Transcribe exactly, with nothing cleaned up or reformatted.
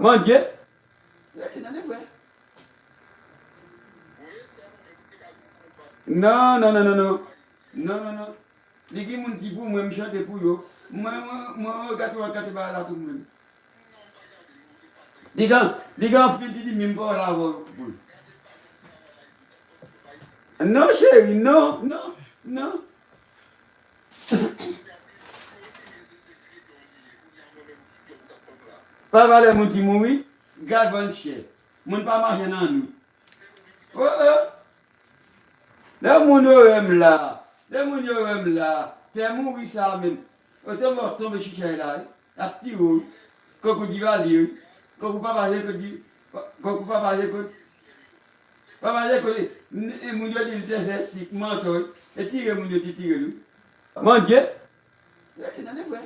Mandye. Rete nan levè. Non, non, non, non, non. Non, non, non. Li gen moun ki pou mwen, m chante pou yo. Mwen, mwen, mwen, mwen gate, mwen gate bagay la tou mwen. Li gen, li gen anpil ti di menm pawòl avè w pou l. Non, cheri, non, non, non. Pa valè moun ki mouri, gad vann chè. Moun pa mache nan nou. Oh, oh. Lè moun yo wè m la, lè moun yo wè m la, tè mouri sa menm. Yo te mò tonbe chichay la, wi. Ap tire w, wi. Kòk ou divalye, wi. Kòk ou pa mache kot di, kòk ou pa mache kot, pa mache kot, e, e moun yo di l te fè sik, mantò, wi. E tire moun yo te tire l, wi. Mandye, rete nan levè.